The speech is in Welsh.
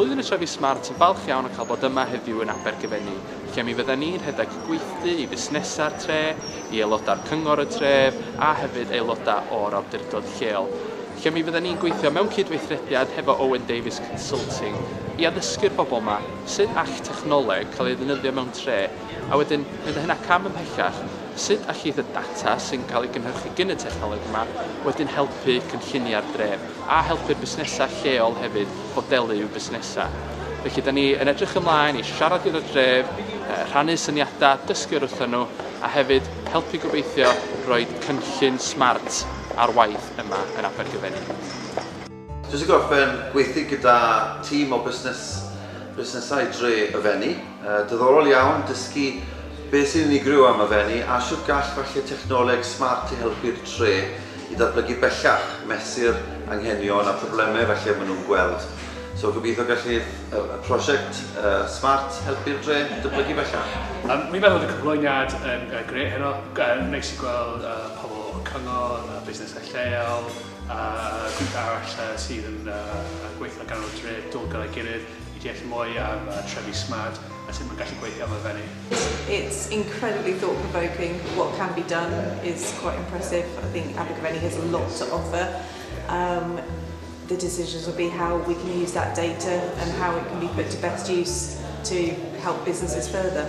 Blwyddyn y Trefi Smart yn falch iawn o cael bod yma heddiw yn Abergavenny, lle mi fydden ni'n rhedeg gweithdy i fusnesau'r tre, i aelodau'r cyngor y dref a hefyd aelodau o'r awdurdod lleol, lle mi fydden ni'n gweithio mewn cydweithrediad hefo Owen Davies Consulting i addysgu'r bobl 'ma sut all technoleg cael ei ddefnyddio mewn tre, a wedyn mynd â hynna cam ymhellach, sut allith y data sy'n cael ei gynhyrchu gyn y technoleg yma wedyn helpu cynlluniau'r dref a helpu'r busnesau lleol hefyd fodelu i'w busnesau. Felly da ni yn edrych ymlaen i siarad gyda'r dref, rhannu syniadau, dysgu wrthyn nhw a hefyd helpu gobeithio rhoi cynllun smart ar waith yma yn Abergavenny. Jyst i gorffen, gweithio gyda tîm o busnes, busnesau dre y Fenni. Diddorol iawn dysgu beth sy'n unigryw am y Fenni a shwt gall falle technoleg smart i helpu'r tre i ddatblygu bellach, mesur anghenion a problemau falle maen nhw'n gweld. So gobeithio gallu y prosiect smart helpu'r dre datblygu bellach. Um, Mi'n meddwl bod y cyflwyniad yn grêt heno. Neis i gweld pobl o'r cyngor, busnesau lleol, a grŵp arall sydd yn gweithio gan y dre dod gyda'i gilydd i deall mwy am trefi smart a sut mae'n gallu gweithio am y Fenni. It's incredibly thought-provoking. What can be done is quite impressive. I think Abergavenny has a lot to offer. The decisions will be how we can use that data and how it can be put to best use to help businesses further.